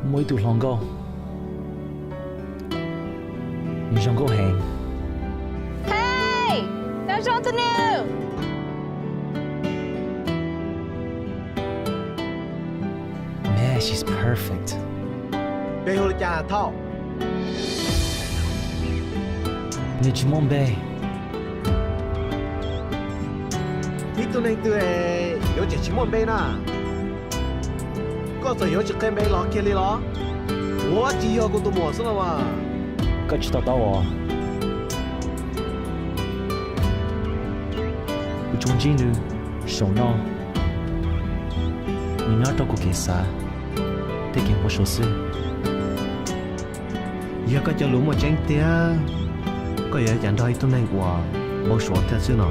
Muaj ib tug hluas nkauj, nws zoo nkauj heev. Hey, koj zoo tus nws. Man, she's perfect. Npe hu li cas Thauj? Nws tsis muaj npe. Ib tug neeg twg yuav tseem tsis muaj npe na? Koj txawm yuav tsis qhia npe los kiag li los? Ua tsis yog kuv tus muam xwb los mas. Koj tsis to taub os. Kuv tsuas ntsib nws saum no, nws nyob rau kuv kev xav thiab kev npau suav xwb. Yog koj cov lus muaj tseeb tiag, koj yuav cas nrog ib tug neeg uas npau suav thiab xwb no.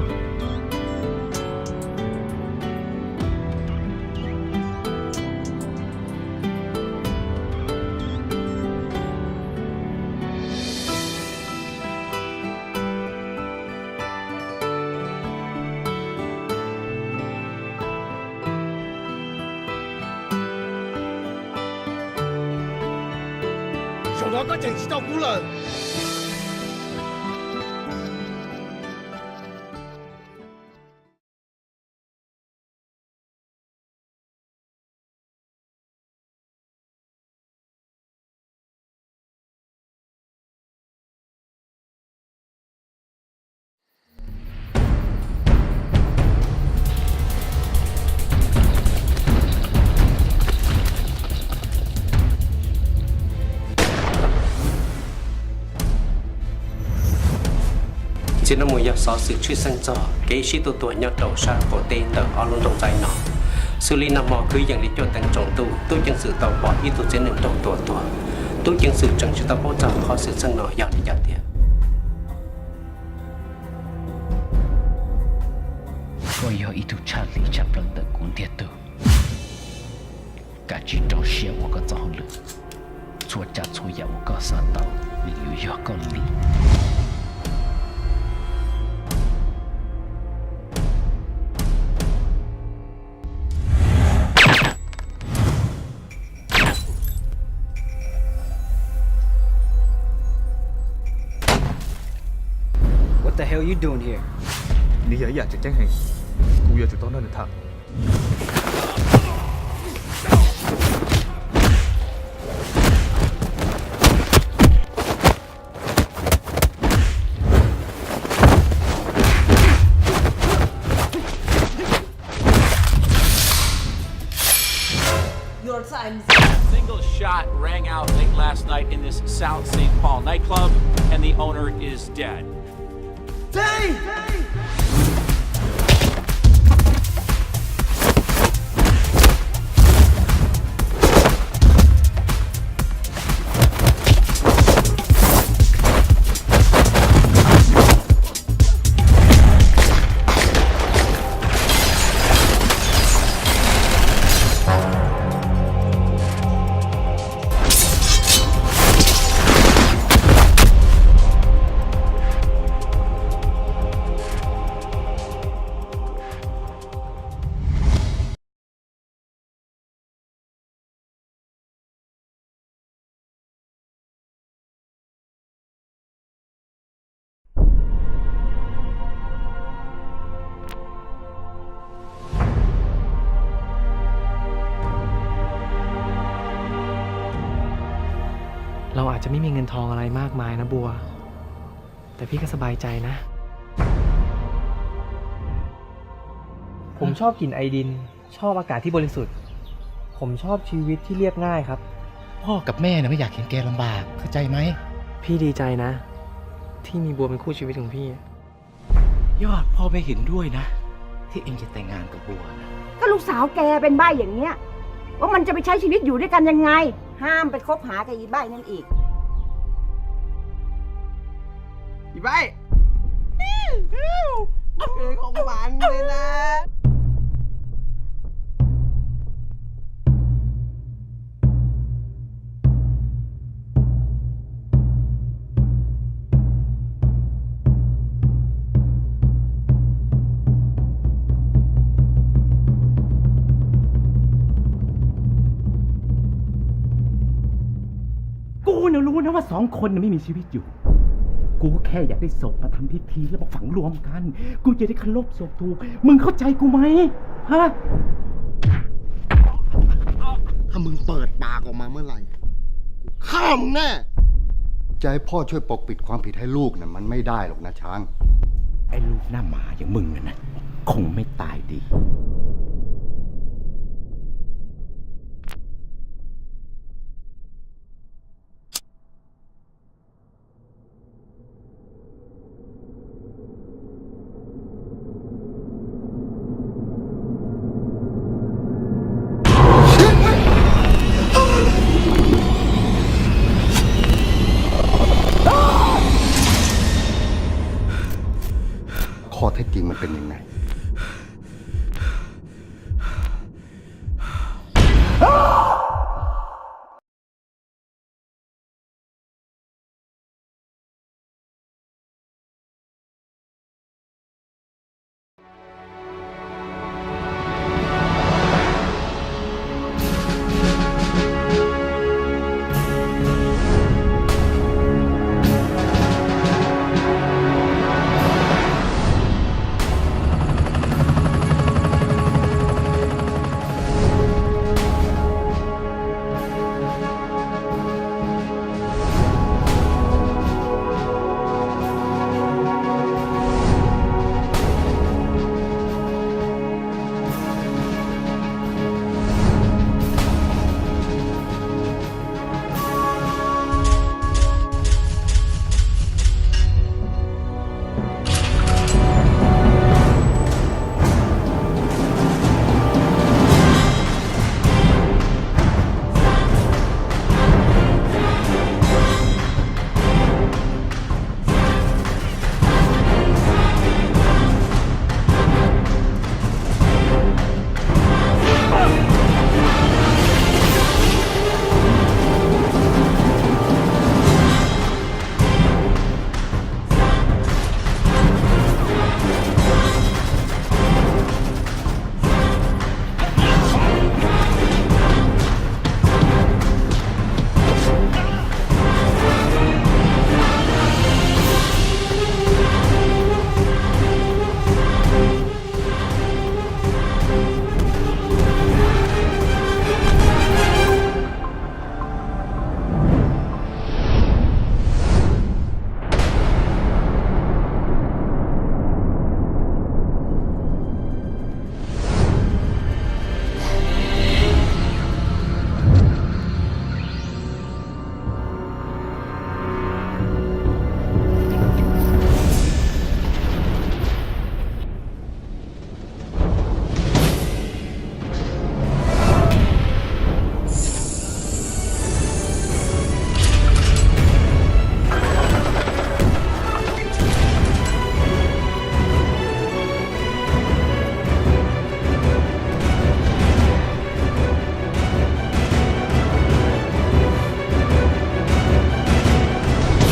Zaum no koj tseem tsis tau kuv lawm. Txij no mus yog xov xwm tshwj xeeb txog kev sib tua tuag nyob rau sab qaum teb ntawm ob lub nroog Txaib no. Xws li nag hmo kwv yees li cuaj teev tsaus ntuj, tub ceev xwm tau pom ib tug txiv neej raug tua tuag. Tub ceev xwm tseem tsis tau paub txog qhov xwm txheej no yog li cas tiag. Koj yog ib tug tshaj lij tshaj plaws ntawm kuv ntiag tug. Kav tsij rau siab ua koj txoj hauj lwm. Txhua tsav txhua yam uas koj xav tau nws yuav yog koj li. What the hell you doing here? Nws yog ib yam tseem ceeb heev, kuv yuav tsum tau nrog nws tham. Your time. A single shot rang out late last night in this South Saint Paul nightclub, and the owner is dead.เราอาจจะไม่มีเงินทองอะไรมากมายนะบัว แต่พี่ก็สบายใจนะ ผมชอบกลิ่นไอดิน ชอบอากาศที่บริสุทธิ์ ผมชอบชีวิตที่เรียบง่ายครับ พ่อกับแม่นะไม่อยากเห็นแกลำบาก เข้าใจไหม พี่ดีใจนะ ที่มีบัวเป็นคู่ชีวิตของพี่ ยอด พ่อไม่เห็นด้วยนะ ที่เองจะแต่งงานกับบัวนะ ก็ลูกสาวแกเป็นใบ้อย่างเนี้ย ว่ามันจะไปใช้ชีวิตอยู่ด้วยกันยังไง ห้ามไปคบหากับอีใบ้นั่นอีก อีใบ้ ของมันเลยนะ สองคนน่ะไม่มีชีวิตอยู่ กูก็แค่อยากได้ศพมาทำพิธีแล้วมาฝังรวมกัน กูจะได้เคารพศพถูก มึงเข้าใจกูไหม ฮะ ถ้ามึงเปิดปากออกมาเมื่อไหร่ กูฆ่ามึงแน่ จะให้พ่อช่วยปกปิดความผิดให้ลูกน่ะมันไม่ได้หรอกนะช้าง ไอ้ลูกหน้าหมาอย่างมึงน่ะนะ คงไม่ตายดี ข้อเท็จจริงมันเป็นยังไง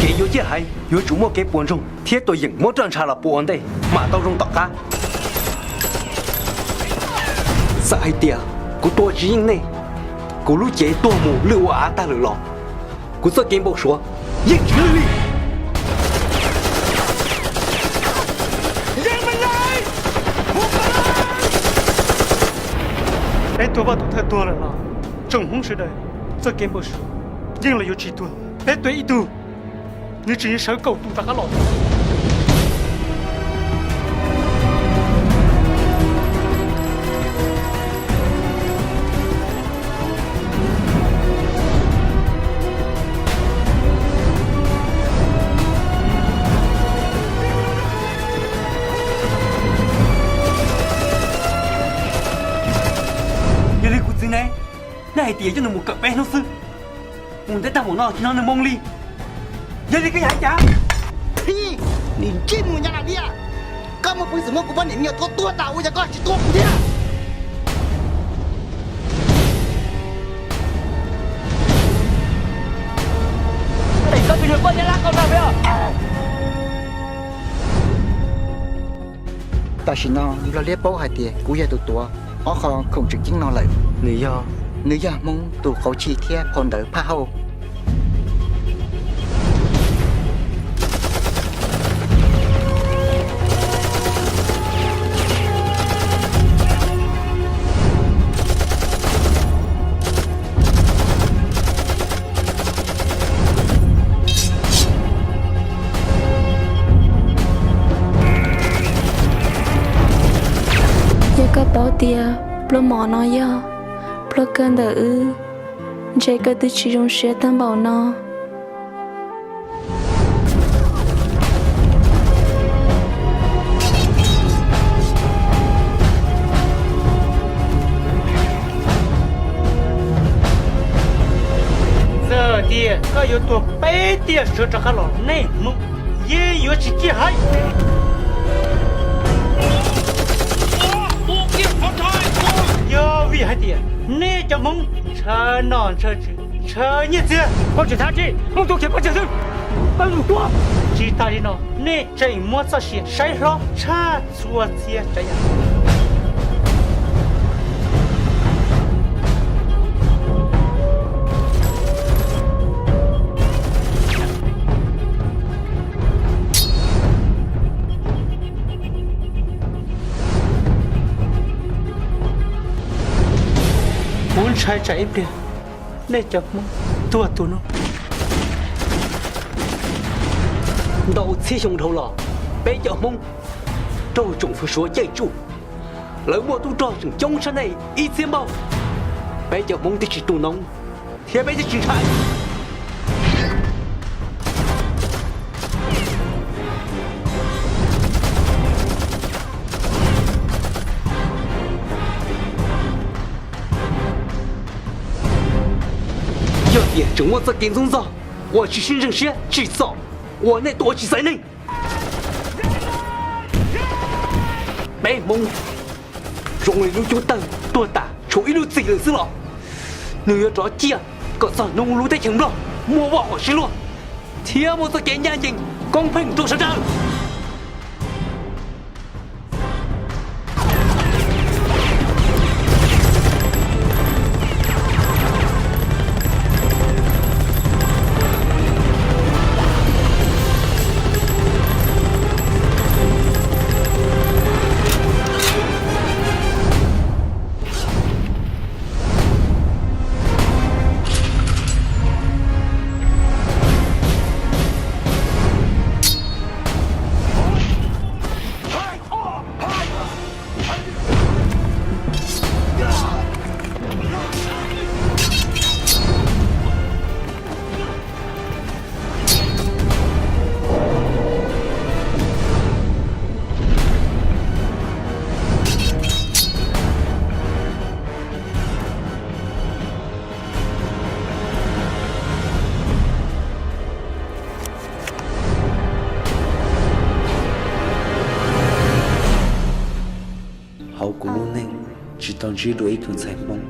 Kev yuav ciaj heev, yuav tsum muaj kev puas ntsoog thiab tua yeem muab roj ntsha los puas ua ntej mam tau zoo tom qab. Txawm hais tias kuv tua tsis yeej nej, kuv lub cev tuag mus lwj ua av tag lawm los kuv txoj kev npau suav yeej tsis lig li. Peb tua Vaj Thum Thawj tuag lawm los tsoom Hmoob sawv daws txoj kev npau suav yeej los yuav tsis tuag. Peb tua ib tug, nws tseem yuav sawv kaum tus rov qab los. Yog li kuv txiv ne, nej hais tias coj nws mus kawm peb hnub xwb, mus ntev tag npaum no tsis hnov nws moo li. Yog li koj yog hais cas? Nim ntsij mus nyab na liaj, koj muaj peev xwm muab kuv poj niam me nyuam tua tuag tas ua cas koj tsis tua kuv thiab? Tim koj tus yawg poj nyab lab qau no peb os. Tam sim no Nplog Liab paub hais tias kuv yog tus tuav ob qho khoom tseem ceeb no lawm. Nws yog, nws yog Hmoob tus qauv chij thiab phau ntawv phaj hauj. Koj paub tias pluag mom no yog pluag kawg ntawm wb, ntshe koj twb tsis zoo siab tag npaum no. Txawm tias koj yuav tuag peb tiam sawv rov qab los, nej Hmoob yeej yuav tsis ciaj heev. Yog vim hais tias nej cov Hmoob ntshaw nom ntshaw tswv, ntshaw nyiaj txiag. Koj tsis thab tsi, Hmoob tuaj khiav pab tsawg xwb, pab lus tuaj. Tsis tas li no, nej tseem muab txoj sia saib hlob tshaj txhua txhia tsav yam. Kuv ntshai tsam ib pliag nej cov Hmoob tuag tu no. Ntau txhiab xyoo dhau los, peb cov Hmoob raug tsoom fwv Suav caij tsuj. Lawv muaj tub rog tseem coob tshaj nej ib txhiab npaug. Peb cov Hmoob twb tsis tu noob, thiab peb twb tsis ntshai. Yog tias tseem muaj txoj kev ntxub ntxaug uas tsis sib ntseeg siab tsim txom uas nej tuaj ua tsis xaiv neeg, peb Hmoob zoo li lub cub tawg tuag tas tshuav ib lub txim lawm xwb los, nws yuav rov ciaj kom txog hnub lub teb chaws Nplog muaj vaj huam sib luag, thiab muaj txoj kev ncaj ncees koob pheej rau sawv daws. Hauv kuv lub neej tsis tau ntsib dua ib tug ntxhais Hmoob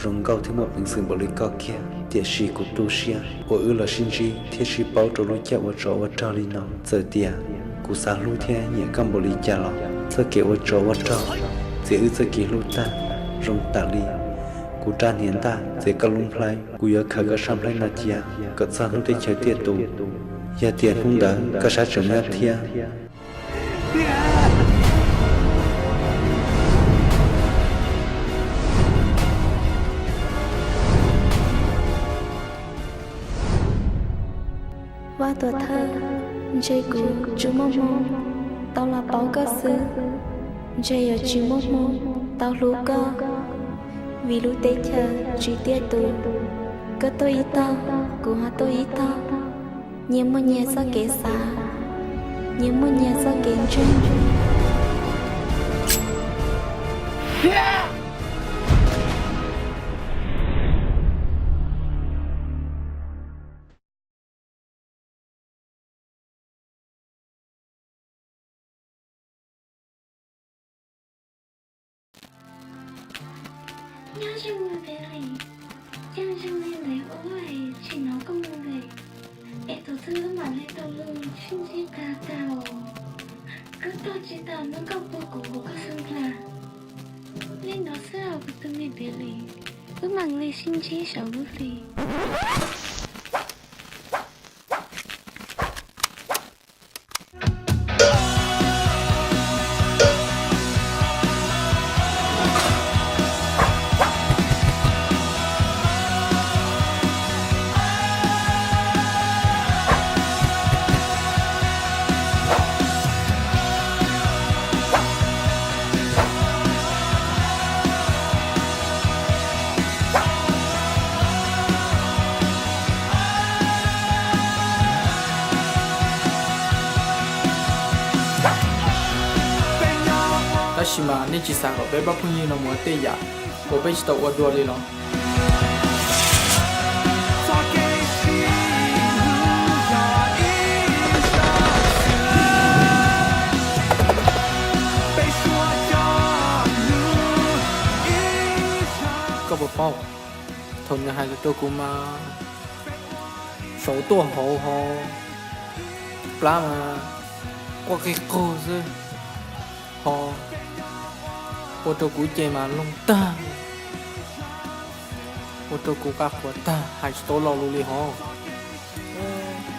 zoo nkauj thiab muaj peev xwm npaum li koj kiag, tiam sis kuv tu siab uas wb los sib ntsib thiab sib paub rau lub caij ua tsov ua rog li no. Txawm tias kuv xav hlub thiab nyiam koj npaum li cas los txoj kev ua tsov ua rog txiav wb txoj kev hlub tag zoo tam li kuv rab hniav ntaj txiav koj lub nplhaib. Kuv yuav khaws koj sab nplhaib no cia kom txog hnub teb chaws tiaj tus. Yog tias hnub ntawd koj sab tseem nyob thiab, Vaj Tuam Thawj, ntshe kuv tsuas muaj hmoo tau los paub koj xwb, ntshe yuav tsis muaj hmoo tau hlub koj, vim lub teb chaws tsis tiaj tus. Koj tuaj ib tog, kuv ho tuaj ib tog, nyias muaj nyias txoj kev xav, nyias muaj nyias txoj kev ntseeg. Nyob zoo li peb li, cia zoo li lawv ua es tsis hnov koj mus li, es tus twg wb mam li tau sib ntsib tag tag os. Koj tog tsis tau nws koj puag kuv hauv koj xwb ntag. Li no xwb os kuv tus me peb li, wb mam li sib ntsib saum lub hli. Tab sis mas nej tsis xav kom peb pab phooj ywg no mus ua tej yam uas peb tsis tau ua dua li los? Koj puas paub, thaum nws hais lus rau kuv mas saud tuaj hauv ho plab mas quaj qig qug xwb, ho ua rau kuv ces mas loog tag, ua rau kuv qab qhuas tag, hais tsis tau lo lus li hov.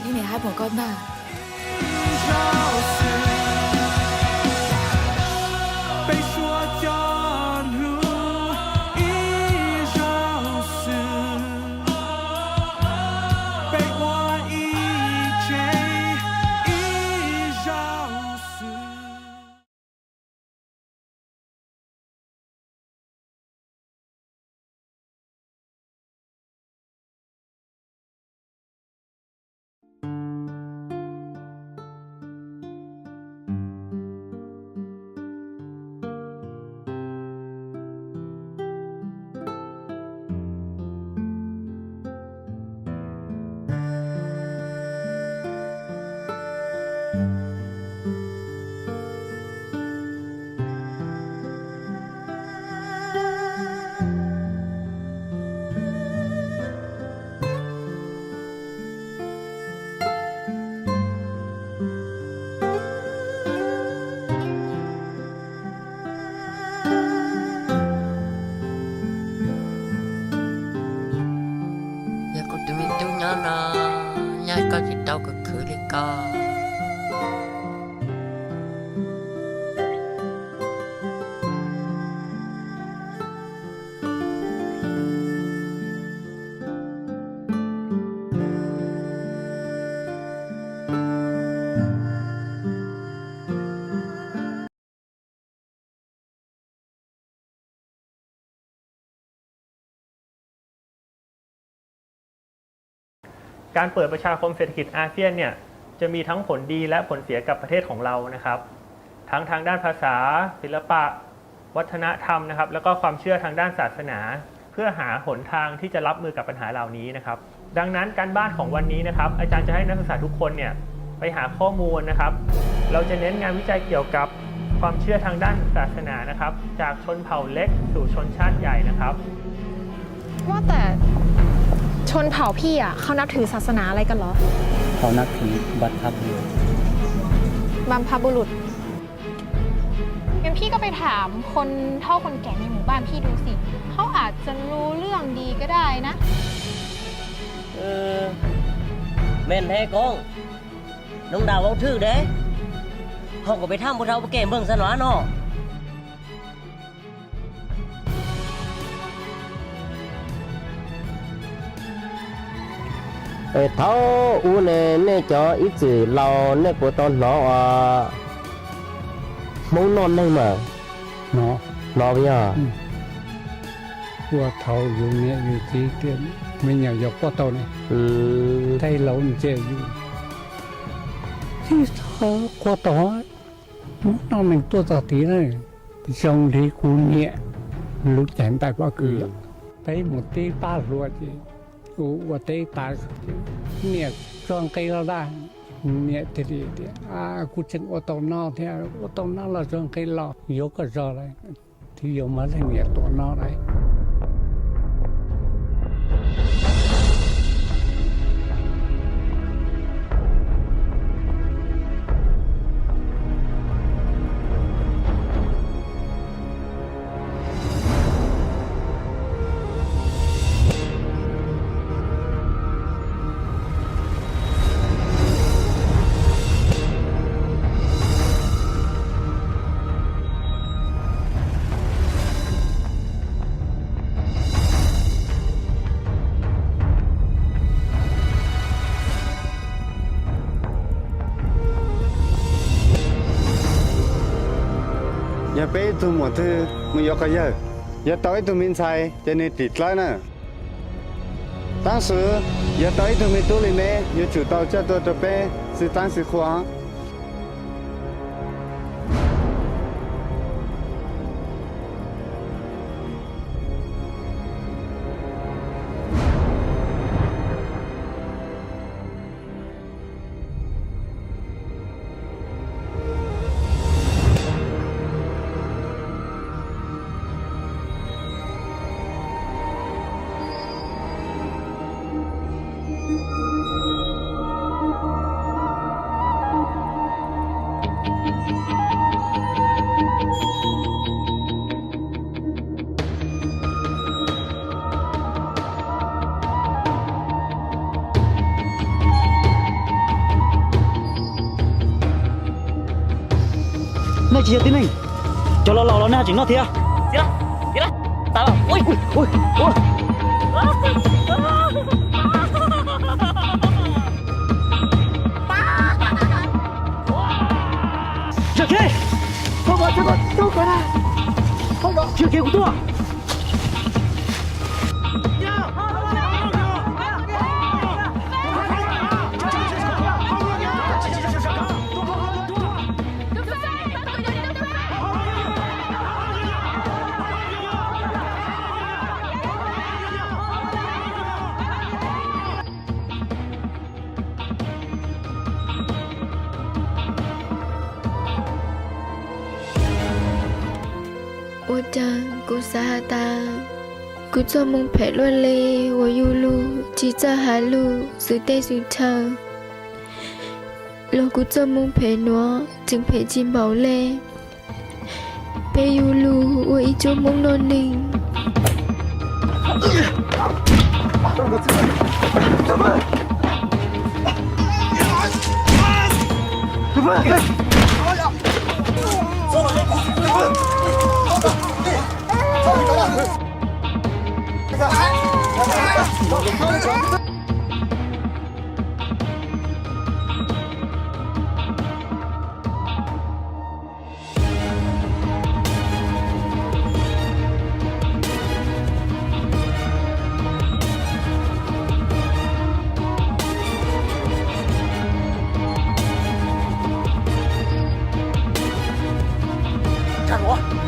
Nim hais mus koj ntag. Yog kuv tus me tub nyob no, yog koj tsis tau khwv khwv li ko.การเปิดประชาคมเศรษฐกิจอาเซียนเนี่ยจะมีทั้งผลดีและผลเสียกับประเทศของเรานะครับ ทั้งทางด้านภาษา ศิลปะ วัฒนธรรมนะครับ แล้วก็ความเชื่อทางด้านศาสนา เพื่อหาหนทางที่จะรับมือกับปัญหาเหล่านี้นะครับ ดังนั้นการบ้านของวันนี้นะครับ อาจารย์จะให้นักศึกษาทุกคนเนี่ยไปหาข้อมูลนะครับ เราจะเน้นงานวิจัยเกี่ยวกับความเชื่อทางด้านศาสนานะครับ จากชนเผ่าเล็กสู่ชนชาติใหญ่นะครับ ว่าแต่ชนเผ่าพี่อ่ะเขานับถือศาสนาอะไรกันเหรอ เขานับถือบรรพบุรุษ บรรพบุรุษ งั้นพี่ก็ไปถามคนเฒ่าคนแก่ในหมู่บ้านพี่ดูสิ เขาอาจจะรู้เรื่องดีก็ได้นะ Meej heev koob, nub nrag ua thwj dev, ho kuv peb thaj mus rau ua ke npeeg xav no no. Thaum ub ne nej cov ib txwm laus nej puas tau hnov Hmoob noj neeg mas? Hnov, hnov yog. Ua thaum yus niam yus txiv tias me nyuam yaus quaj tau ne, tej laus ntsia yus, tib txhob quaj tau, Hmoob noj neeg tuaj txog tid na. Zoo li kuv niam lub caij ntais pob kws, peb mus tib pab hluas ces ua teb tas, niam tso nqe los dag, niam thiaj li tias, kuv tseem ua tau noj thiab, ua tau noj los tso nqe los, yuav koj zog lawm, thiaj yuav muaj leej niam tuaj noj lawm. Yog peb ib tug muam twg mus yuav qhov yawg, yuav tau ib tug me ntxhais ces nws rim dlawb na. Taab sis yog tau ib tug me tub li me, yuav tsum tau coj tuaj rau peb xwb taab xwb qhua. Tsis yog tib neeg, cov laus laus los nej ho tseem noj thiab. Tsis yog kev, tsis yog kev kuv tuaj. Ua cas kuv xav has tas kuv txoj moo phem luaj li uas yug lug tsis txawj has lug xwm teb xwm chaw, los kuv txoj moo phem nuav tseem phem tsis npaum le. Peb yug lug ua ib tsob Hmoob noj neeg.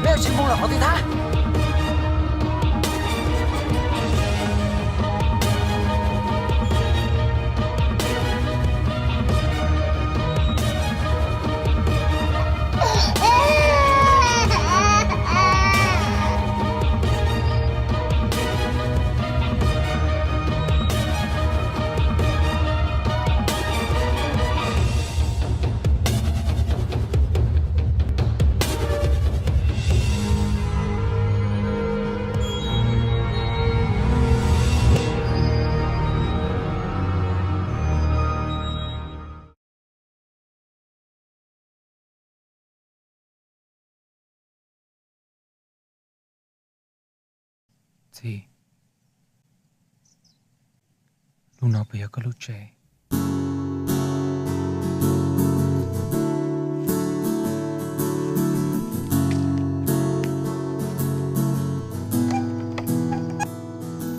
Neb yuav tsis mus lawm qhov twg thiab? Txiv, lub no puas yog koj lub tsev?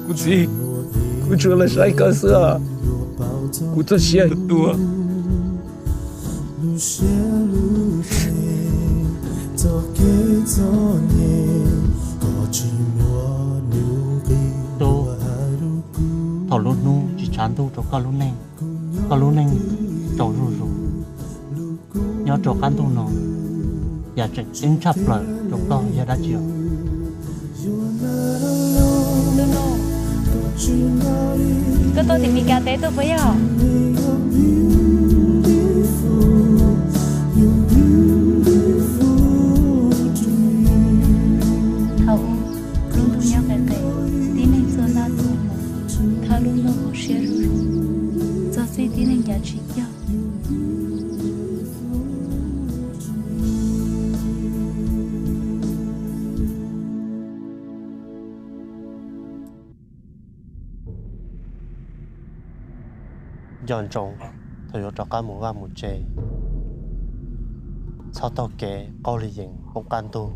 Kuv txiv, kuv tsuas los saib koj xwb os. Kuv txoj sia tuag. Tub, thaum lub hnub tsis tshav ntuj rau koj lub neej, koj lub neej tsaus zuj zus. Nyob rau qab ntuj no, yam tseem ceeb tshaj plaws rau koj yog dab tsi os? Koj tuaj tim Meskas teb tuaj puas yog? Thaum ub, lub ntuj nyob qis qis, tib neeg txawj ntab txawj muag, thawj lub ntuj haum siab zuj zus, txog txij tib neeg ncav tsis cog. Nco ntsoov thaum yuav rov qab mus vaj mus tsev, txhob taug kev qaug li yees poob qab ntuj.